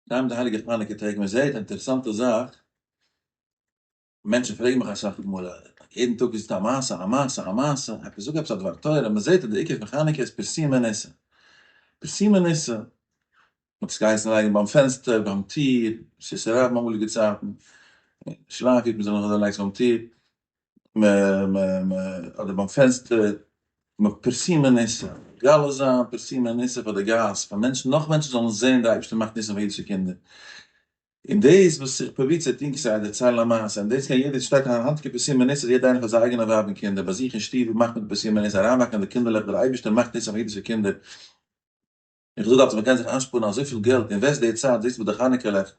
שטייען די הייליגע חנוכה טעג, מען זעט א אינטערעסאנטע זאך, מענטשן פרעגן מיך אסאך מאל, יעדן טאג איז א מעשה, א מעשה, א מעשה, עפעס זאג עפעס א דבר תורה, מען זעט אז די עיקר פון חנוכה איז פרסומי ניסא, פרסומי ניסא, מען האט עס געהייסן לייגן ביים פענסטער, ביים טיר, ס'איז רבים אמאליגע צייטן, שלאף היט מען זיך נאך אזוי לייגסט ביים טיר, מ מ מ אדער ביים פענסטער, פרסומי ניסא, מגלה זיין פרסומי ניסא פאר די גאס, פאר מענטשן, נאך מענטשן זאלן זען די אייבערשטער מאכט ניסים פאר אידישע קינדער. און דאס וואס איך פרוביר צו טון כסדר דערציילן א מעשה, און דאס קען יעדער, שטייט אין היינטיגע פרסומי ניסא, יעדער איינער פאר זיין אייגענע ווייב און קינדער, ביי זיך אין שטוב מאכט מען פרסומי ניסא, אריינבאקן די קינדערלעך, דער אייבערשטער מאכט ניסים פאר אידישע קינדער. איך זאג אלץ מען קען זיך איינשפארן אזויפיל געלט, invest די צייט, זיצט מיט די חנוכה לעכט,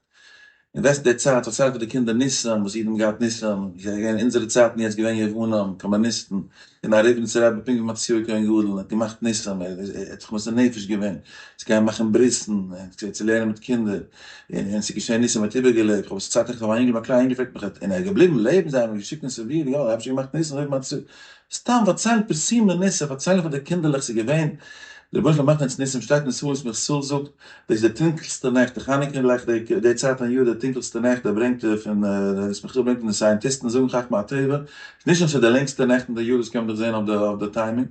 invest די צייט, פארצייל פאר די קינדער ניסים וואס אידן האבן געהאט ניסים, ס'איז געווען אין אונזערע צייטן יעצט געווען יוונים, קאמוניסטן, און א ריבניצער רבי פונקט ווי מתתיהו כהן גדול האט געמאכט ניסים, ער האט זיך מוסר נפש געווען צו גיין מאכן ברית'ן, און צו לערנען מיט קינדער, און ס'איז געשען ניסים ער האט איבערגעלעבט, כ'האב עס צייט איך פאר מיין אינגל, מיין קליין אינגל פרעגט מיך, און ער איז געבליבן לעבן, זיי האבן אים געשיקט אין סיביר, יא, ער האט שוין געמאכט ניסים אזוי ווי מתתיהו. סתם פארציילן פרסומי ניסא, פארציילן פאר די קינדערלעך ס'איז געווען, דער רבונו של עולם מאכט אונז ניסים, שטייט אין ספרים ישמח ישראל זאגט, דאס איז די טונקלסטע נעכט, די חנוכה לעכט, די די צייט אין יאר די טונקלסטע נעכט, ער ברענגט פון ישמח ישראל ברענגט פון די סייענטיסטן זאגן חכמי הטבע, ס'איז נישט נאר ס'איז די לענגסטע נעכט אין די יאר, דאס קען מען דאך זען אויף די אויף די timing,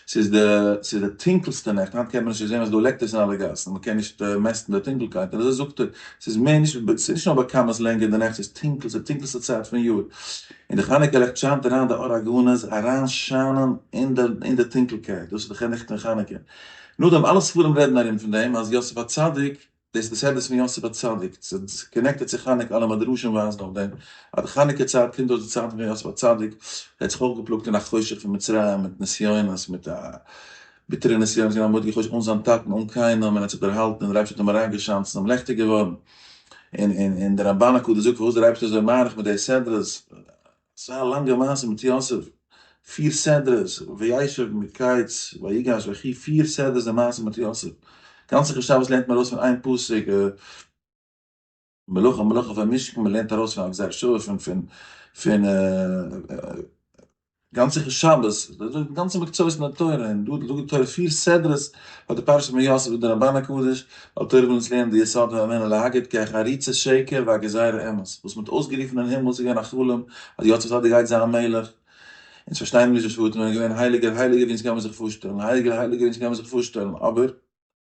ס'איז די ס'איז די טונקלסטע נעכט, היינט קען מען נישט זען ווייל ס'איז דא לעקטערס אין אלע גאסן, מ'קען נישט מעסטן די טונקלקייט, און אזוי זאגט ער, ס'איז מער נישט, ס'איז נישט נאר בכמות לענגער די נעכט, ס'איז טונקל, ס'איז די טונקלסטע צייט פון יאר. און די חנוכה לעכט שיינט אריין די אור הגנוז אריין שיינען אין די אין די טונקלקייט, דאס איז די נעכט פון חנוכה. נאכדעם אלע ספרים רעדן ארום פון דעם אז יוסף הצדיק, דאס איז די סדרות פון יוסף הצדיק, ס'איז connected צו חנוכה, אלע מדרשים ווייזן אויף דעם, אז די חנוכה צייט קומט אויס די צייט פון יוסף הצדיק, ער האט זיך אויך געפלאגט אין א חושך פון מצרים מיט נסיונות, מיט א ביטערע נסיונות, געווען א מורא'דיגע חושך אן זיין טאטן, אן קיינעם, און ער האט זיך דערהאלטן און דער אייבערשטער האט אים אריינגעשיינט, ס'איז אים לעכטיג געווארן. און און און דער רמבן הקדוש זאגט פארוואס דער אייבערשטער איז אזוי מאריך מיט די סדרות, אזא לאנגע מעשה מיט יוסף, פיר סדרות, וישב מקץ ויגש ויחי, פיר סדרות די מעשה מיט יוסף, גאנצע חשבות לערנט מען ארויס פון איין פסוק, מלאכה מלאכה פון משכן, מען לערנט ארויס פון א גזירה שוה פון פון פון גאנצע שבת, גאנצע מקצועות אין די תורה, און דא זאגט די תורה פיר סדרות פאר די פרשה פון יוסף און די רמבן הקדוש, ווייל תורה וויל אונז לערנען די יסוד האמונה להגיד כי החריצות שקר והגזירה אמת, וואס מען האט אויסגערופן אין הימל איז געווען א חלום אז יוסף הצדיק גייט זיין מלך, אונז פארשטייען מיר נישט די שבטים זענען געווען הייליגער הייליגער ווי אונז קען מען זיך פארשטעלן, הייליגער הייליגער ווי אונז קען מען זיך פארשטעלן, אבער.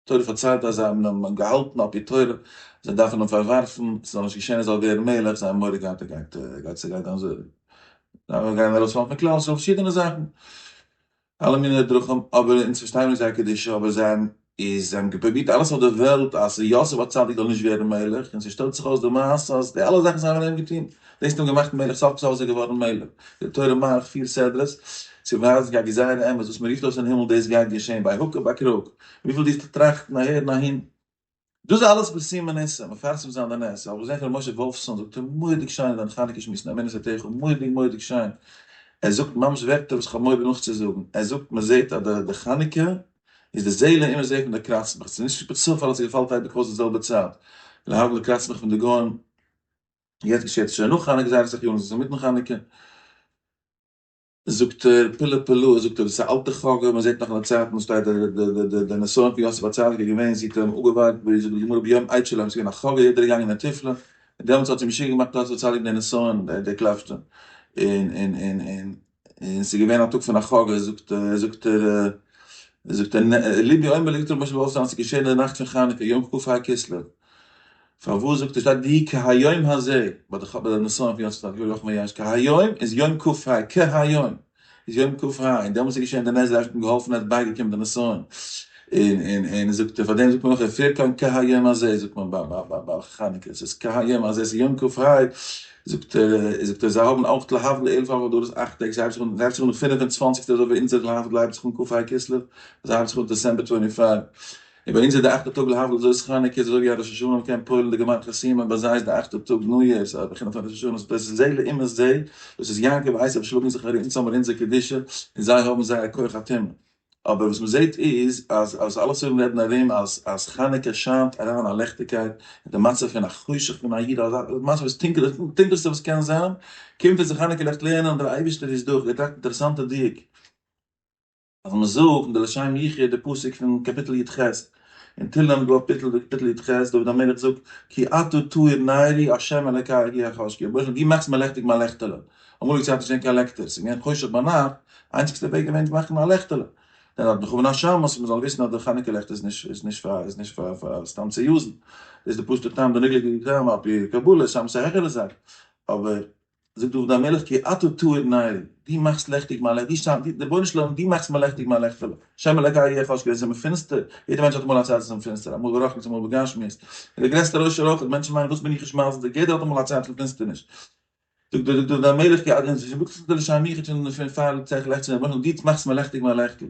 תורה פארציילט אז זיי האבן אים געהאלטן על פי תורה, זיי דארפן אים פארווארפן, ס'זאל נישט געשען ער זאל ווערן מלך, זיי האבן מורא געהאט ער גייט גייט ס'גייט זיין אזוי, זיי גייען ארויספאלן פון כלל ישראל, פארשידענע זאכן, אלע מיני דרכים, אבער אונז פארשטייען נישט זייער קדושה, אבער זיי האבן איז זיי האבן געפרובירט אלעס אויף די וועלט אז יוסף הצדיק זאל נישט ווערן מלך, און ס'שטעלט זיך אויס די מעשה אז די אלע זאכן זיי האבן אים געטון, דאס האט אים געמאכט מלך, סוף כל סוף איז ער געווארן מלך. די תורה מאכט פיר סדרות צו ווייזן כי הגזירה אמת, וואס מען רופט אויס אין הימל דאס גייט געשען by hook or by crook, וויפיל דו וועסט טראכטן אהער און אהין, דאס איז אלעס פרסומי ניסא, מפרסם זיין די נס, האב איך געזען פון ר' משה וואלפסאן זאגט ער מורא'דיג שיין אין זיין חנוכה שמועסן אמונת עתיך, מורא'דיג מורא'דיג שיין, ער זאגט ממש ווערטער וואס איך האב מורא נאכצוזאגן, ער זאגט מען זעט אז די חנוכה איז די זה לעומת זה פון די קראצמעך, ס'איז נישט בצופאל אז ס'געפאלט אייביג אויס די זעלבע צייט, להבדיל די קראצמעך פון די גוים. יעצט געשעט עס שוין נאך חנוכה זייער אסאך יארן, ס'איז אינמיטן חנוכה, זאגט ער פלאי פלאות, זאגט ער דאס איז א אלטע חגא, מען זעט נאך אין די צייטן שטייט די די נסיון פון יוסף הצדיק איז געווען, זי האט אים אפגעווארט, ווי זאגט די גמרא ביום עד שלהם, ס'איז געווען א חגא יעדער איז געגאנגען אין תיפלה, און דעמאלטס האט זי משוגע געמאכט יוסף הצדיק די נסיון, די קלפתא, און און און און און ס'איז געווען א טאג פון א חגא, זאגט זאגט ער זאגט ער ליבי אומר לי זאגט רבי משה וואלפסאן אז ס'איז געשען אין די נאכט פון חנוכה יום כ"ה כסלו, פארוואס זאגט ער שטייט ויהי כהיום הזה ביי די ביי די נסיון פון יוסף הצדיק יום ויש כהיום איז יום כ"ה כהיום איז יום כ"ה און דעמאלטס איז געשען די נס די אייבערשטער האט אים געהאלפן ער האט בייגעקומען די נסיון און און און זאגט ער פארדעם זאגט מען נאך ופרקן כהיום הזה זאגט מען ביי ביי ביי חנוכה ס'איז כהיום הזה ס'איז יום כ"ה זאגט ער, זאגט ער, זיי האבן אויך להבדיל אלף אלפי הבדלות אכט טעג, זיי הייבט זיך אן, זיי הייבט זיך אן די פינף און צוואנציגסטע אזוי ווי אונזער להבדיל הייבט זיך אן כ"ה כסלו, זיי הייבט זיך אן December twenty five, און ביי אונז איז די אכטע טאג להבדיל זאת חנוכה איז אזוי ווי א ראש השנה מ'קען פועל'ן די גמר חתימה, ביי זיי איז די אכטע טאג New Year's א בחינה פון ראש השנה, דאס איז זה לעומת זה, דאס איז יעקב ועשו שלאגן זיך ארום, אונז האמיר אונזער קדושה און זיי האבן זייער כח הטומאה. אבער וואס מ'זעט איז אז אז אלע ספרים רעדן ארום אז אז חנוכה שיינט אריין א לעכטיגקייט אין די מצב פון א חושך פון א איד אזא מצב וואס טונקל די טונקלסטע וואס קען זיין, קומט ער צו חנוכה לעכט לערנען דער אייבערשטער איז דא, געטראכט אינטערעסאנטע דיוק אז מ'זאגט אין די לשם יחוד די פסוק פון קאפיטל י"ח. אין תהלים דא קאפיטל קאפיטל י"ח דוד המלך זאגט כי אתה תאיר נרי השם אלקי יגיה חשכי, רבונו של עולם דו מאכסט מיר לעכטיג מיין לעכטעלע, אמאליגע צייטן איז נישט געווען קיין לעקטער, ס'איז געווען חושך ביינאכט, איינציגסטע וועג געווען צו מאכן א לעכטעלע, דען האט מכוון השמש אז מ'זאל וויסן אז די חנוכה לעכט איז נישט איז נישט פאר איז נישט פאר פאר סתם צו use ן, דאס איז די פשוטע טעם די נגלה'דיגע טעם על פי קבלה, שמש איז א העכערע זאך, אבער זאגט דוד המלך כי אתה תאיר נרי, דו מאכסט לעכטיג מיין לעכט, דו רבונו של עולם דו מאכסט מיר לעכטיג מיין לעכטעלע, השם אלקי יהיה חשכי, ווען עס איז מיר פינסטער, יעדער מענטש האט אמאל א צייט וואס איז אים פינסטער, אמאל ברוחניות אמאל בגשמיות, און דער גרעסטער עושר אויך, מענטשן מיינען וואס בין איך נישט מזל'דיג, יעדער האט אמאל א צייט פון פינסטערניש, זאגט זאגט דוד המלך כי אתה זאגט פאר צייט לעכט צו רבונו של עולם דו מאכסט מיר לעכטיג מיין לעכטל,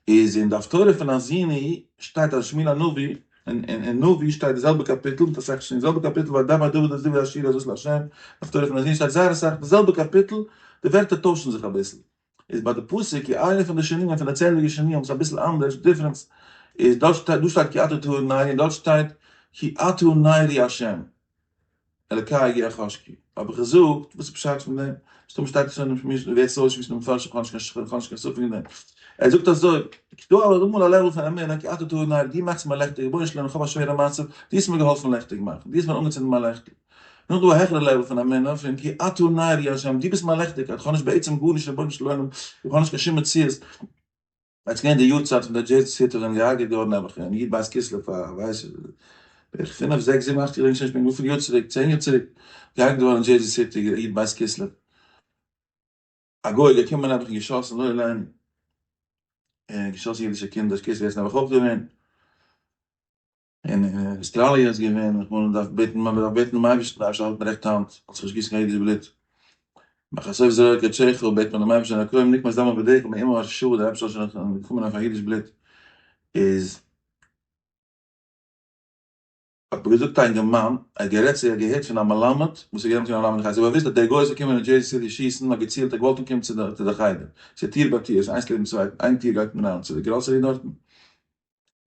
איז אין די הפטורה פון האזיני שטייט אז שמואל הנביא אין אין נביא שטייט די זעלבע קאפיטל מיט אסאך שינויים, די זעלבע קאפיטל וידבר דוד את דברי השירה הזאת לה', הפטורה פון האזיני שטייט זייער אסאך די זעלבע קאפיטל, די ווערטער טוישן זיך אביסל, איז ביי די פסוק כי איינע פון די שינויים פון די צענדליגע שינויים וואס אביסל אנדערש difference איז דארט שטייט דא שטייט כי אתה תאיר נרי און דארט שטייט כי אתה נרי השם. אלקי יגיה חשכי, האב איך געזאגט, וואס איז פשט פון דעם? מסתמא שטייט עס שוין אין משנה, ווער ס'זאל נישט וויסן דעם מפרש, איך האב נישט קיין ספק אין דעם. ער זאגט אזוי, ס'דא אמאל א level פון אמונה, כי אתה תאיר נרי, דו מאכסט מיר לעכטיג, רבונו של עולם איך האב א שווערע מצב, דו האסט מיר געהאלפן לעכטיג מאכן, דו האסט מיר אנגעצינדן מיין לעכטל. נאך דא א העכערע level פון אמונה, פון כי אתה נרי השם, דו ביסט מיין לעכטיגקייט, איך האב נישט בעצם גארנישט רבונו של עולם, איך האב נישט קיין שום מציאות, עס איז געווען די יארצייט פון די דזשערזי סיטי זענען געהארגעט געווארן נעבעך אין י"ב כסלו פאר ווייס איך בערך פינף זעקס זיבן אכט יאר נישט וויפיל יאר צוריק צען יאר צוריק געהארגעט געווארן אין דזשערזי סיטי י"ב כסלו א גוי איז געקומען נעבעך און געשאסן לא עלינו און געשאסן אידישע קינדער כסלו איז נעבעך אויך געווען. אין אויסטראליע איז געווען, איך מיין מ'דארף בעטן, מ'דארף בעטן דעם אייבערשטן, דער אייבערשטער האלט מיין רעכטע האנט, זאל זיך נישט גיסן קיין אידיש בלוט. מכסוף זרוע קדשך, בעט מען דעם אייבערשטן, נקום נקמת דם עבדיך מאומה הרשעה, דער אייבערשטער זאל שוין נקמה נעמען פאר אידיש בלוט, איז האט מיר געזאגט א אינגערמאן, ער האט גערעדט צו ער האט געהערט פון א מלמד, וואס איז געווען מיט אים א מלמד אין חדר, ס'איז באוויסט אז דער גוי איז געקומען אין דזשערזי סיטי שיסן, האט געצילט, ער האט געוואלט אנקומען צו די חדר, ס'איז טיר ביי טיר, ס'איז איינס לעבן צווייטן, איין טיר גייט מען אריין צו די גראסערי דארטן,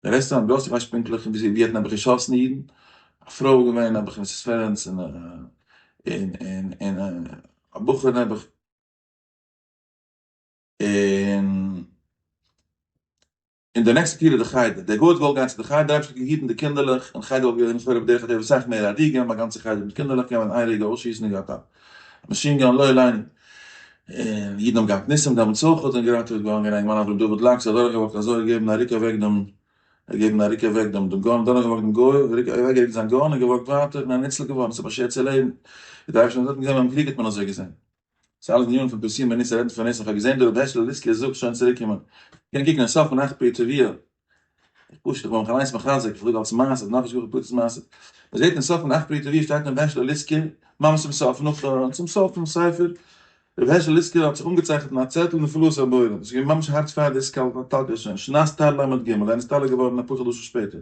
די רעסטוראנט גראסערי איך ווייס נישט פונקטליך ווי ווי האט נעבעך געשאסן אידן, א פרוי איז געווען נעבעך Mrs. פערענץ און און און און א בחור נעבעך, און אין די נעקסטע טיר איז די חדר, דער גוי האט געוואלט גיין צו די חדר, דער אייבערשטער האט געהיטן די קינדערלעך, אין חדר וואלט געווען לכאורה בדרך הטבע אסאך מער הרוגים, א גאנצע חדר מיט קינדערלעך קען מען אין איין רגע אויסשיסן און געהאט א machine gun לא עלינו. און אידן האבן געהאט ניסים דעמאלטס אויך און געראטעוועט געווארן געווען א אינגערמאן אברהם דוד לאקס האט דורכגעוואקט אזוי געגעבן א ריק אוועק דעם געגעבן א ריק אוועק דעם דעם gun דורכגעוואקט דעם גוי אוועקגעריקט זיין gun און געוואקט ווייטער און ניצול געווארן ס'איז באשערט צו לעבן איז דער אייבערשטער האט געזען ביים קריג האט מען אזוי געזען ס'איז אלעס ענינים פון פרסומי ניסים רעדן פון ניסים כ'האב געזען דא רבי הערשעלע ליסקער זאגט שוין צוריק קומען קען קוקן אין סוף פון אכט פרי תבואה פשוט איך בין מיך אליינס מחזק, איך זאג אלס מעשה, נאך נישט געהאט פרטות מעשה. מען זעט אין סוף פון אכט פרי תבואה שטייט רבי הערשעלע ליסקער, ממש צום סוף, נאך צום סוף פון ספר, רבי הערשעלע ליסקער האט זיך אנגעצייכנט אין א צעטל נפלאות הבורא, דאס איז געווען ממש הארט פאר די הסתלקות שוין, שנת תרל"ג, ער איז נסתלק געווארן אפאר חדשים שפעטער.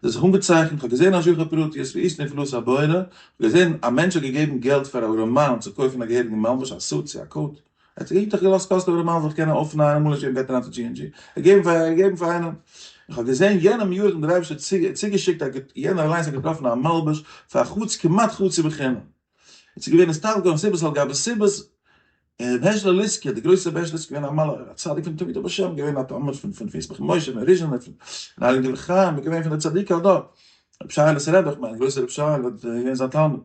ער האט זיך אנגעצייכנט, איך האב געזען השגחה פרטיות, ראיתי נפלאות הבורא, איך האב געזען א מענטש האט געגעבן געלט פאר א ארעמאן צו קויפן א געהעריגן מלבוש, א suit צו א coat, ער האט זיך געלאזט קאסטן אבער מ'זאל זיך קענען אויפנייען אמאל נישט געבן גייט אריין צו דזשי ענד דזשי ער געבן פאר ער געבן פאר איינעם איך האב געזען יענעם יאר האט אים דער אייבערשטער צוגעשיקט א יענער אליינס האט געטראפן א מלבוש פאר חוץ כמעט חצי בחינם און ס'איז געווען נסתלק געווארן סיבות על גבי סיבות און רבי הערשעלע ליסקער דער גרויסער רבי הערשעלע ליסקער געווען א מלאך א צדיק פון תמיד בשם געווען א תלמיד פון פון ישמח משה פון ריזשינער פון הייליגן דברי חיים געווען פון די צדיקי הדור רבי שייעלע'ס רבי איך מיין גרויסער רבי שייעלע איז געווען זיין תלמיד.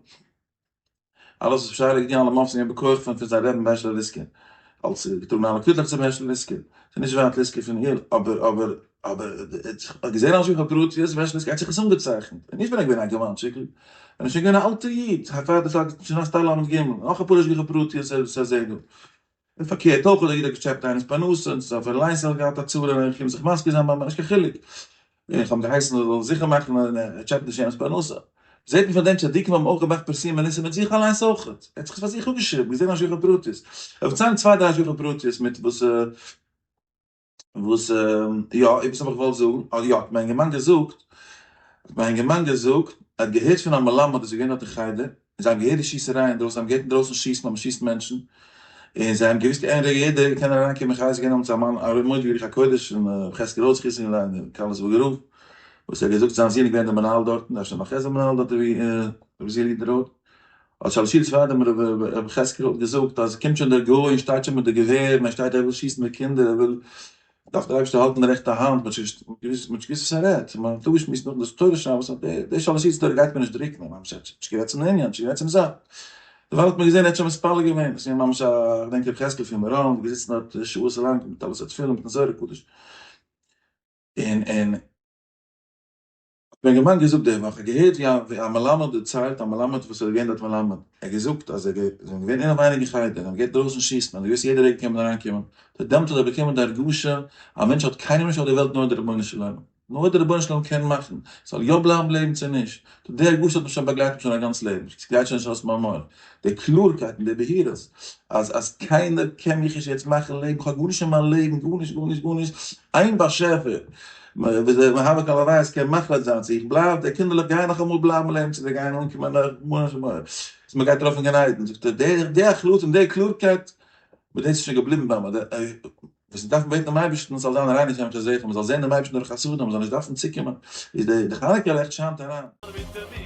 אלעס וואס פשעלע געטון אלע מופתים געווען בכח פון פון זיין רעבן הערשעלע ליסקער, אלס געטראגן אלע קוויטלעך צום הערשעלע ליסקער, ס'איז נישט ווייט ליסקער פון איר, אבער אבער אבער האט געזען השגחה פרטיות ווי הערשעלע ליסקער האט זיך עס אנגעצייכנט, און נישט ווען ער געווען א אינגערמאנטשיקל, ווען ער איז שוין געווען א אלטער איד, פאר די שנת תרל"ג, נאך אפאר השגחה פרטיות ער זעהט דא. און פארקערט אויך האט דער איד געטשעפעט איינעמס פרנסה און ס'איז אויף אליינס האט געהאט א צרה און איך קום זיך מזכיר זיין ביי מיר נישט קיין חילוק און איך האב אים געהייסן ער זאל זיכער מאכן אז ער טשעפעט נישט יענעמס פרנסה. זעט מען פון דעם צדיקים האבן אויך געמאכט פרסומי ניסים מיט זיך אליינס אויך. ער האט זיך עס פאר זיך אפגעשריבן, געזען השגחה פרטית. איך וועל ציילן צוויי דריי השגחה פרטיות מיט וואס וואס יא, עפעס האב איך געוואלט זאגן, אה יא, האט מיין אינגערמאן געזאגט, האט מיין אינגערמאן געזאגט, ער האט געהערט פון א מלמד וואס איז געווען דארט אין חדר, און זיי האבן געהערט די שיסעריי אינדרויסן, זיי האבן געהערט אינדרויסן שיסן, אז מען שיסט מענטשן, און זיי האבן געוואוסט איין רגע יעדער קען אריינקומען אין חדר, ס'איז געווען דעמאלטס א מאן א מורא'דיגע רוח הקודש פון ר' חזקאל ראטה זכותו יגן עלינו, קארלסבורגער רב, וואס ער האט געזאגט זיין זון איז געווען דער מנהל דארטן, אפשר נאך ער איז דער מנהל דארט ווי רבי זילי דער ראטה. האט שלש סעודות פארדעם רבי חזקאל האט געזאגט אז קומט שוין דער גוי און שטייט שוין מיט די געווער און ער שטייט ער וויל שיסן די קינדער ער וויל. דארף דער אייבערשטער האלטן די רעכטע האנט, מ'האט נישט געוואוסט וואס ער רעדט, מען האט אפגעשמועסט נאכדעם דאס תורה שבת אז די שלש סעודות תורה גייט מען נישט דרוקן, ממש ער האט נישט גערעדט צום ענין, נישט גערעדט צום זאך. דערווייל האט מען געזען ער האט שוין מתפלל געווען, עס איז געווען ממש א, כ'דענק ר' חזקאל פון מירון איז געזיצן דארט שעות לאנג מיט טלית ותפילין מיטן זוהר הקדוש, און און. האט מיר א אינגערמאן געזאגט די וואך, ער האט געהערט ווי א מלמד דערציילט, א מלמד וואס איז געווען דארט מלמד, ער האט געזאגט אז זיי זענען געווען אינעווייניג אין חדר, און מען גייט דרויסן שיסן, מען האט געוואוסט יעדע רגע קען מען אריינקומען, דעמאלט האט ער באקומען די הרגשה, א מענטש האט קיינעם נישט אויף די וועלט נאר דער רבונו של עולם, נאר דער רבונו של עולם קען מאכן ס'זאל יא בלייבן לעבן צו נישט, די הרגשה האט מיך שוין באגלייט שוין א גאנץ לעבן, ס'גייט שוין נישט אויס מיין מח, די קלארקייט און די בהירות אז אז קיינער קען מיך נישט יעצט מאכן לעבן, כ'האב גארנישט אין מיין לעבן, גארנישט גארנישט גארנישט, איין באשעפער וואס דער מהווה כל הוויות קען מחליט זיין צו איך בלייב, די קינדערלעך גייען נאך אמאל בלייבן לעבן צו זיי גייען אנקומען נאך צו מען גייט ארויף אין גן עדן, זאגט ער, די די החלטה און די קלארקייט, מיט דאס איז שוין געבליבן ביי מיר, וואס מ'דארף בעטן דעם אייבערשטן ס'זאל זיין ריין לשם חסדך, מ'זאל זען דעם אייבערשטן דורך חסדים, מ'זאל נישט דארפן צוקומען, איז די חנוכה לעכט שיינט אריין.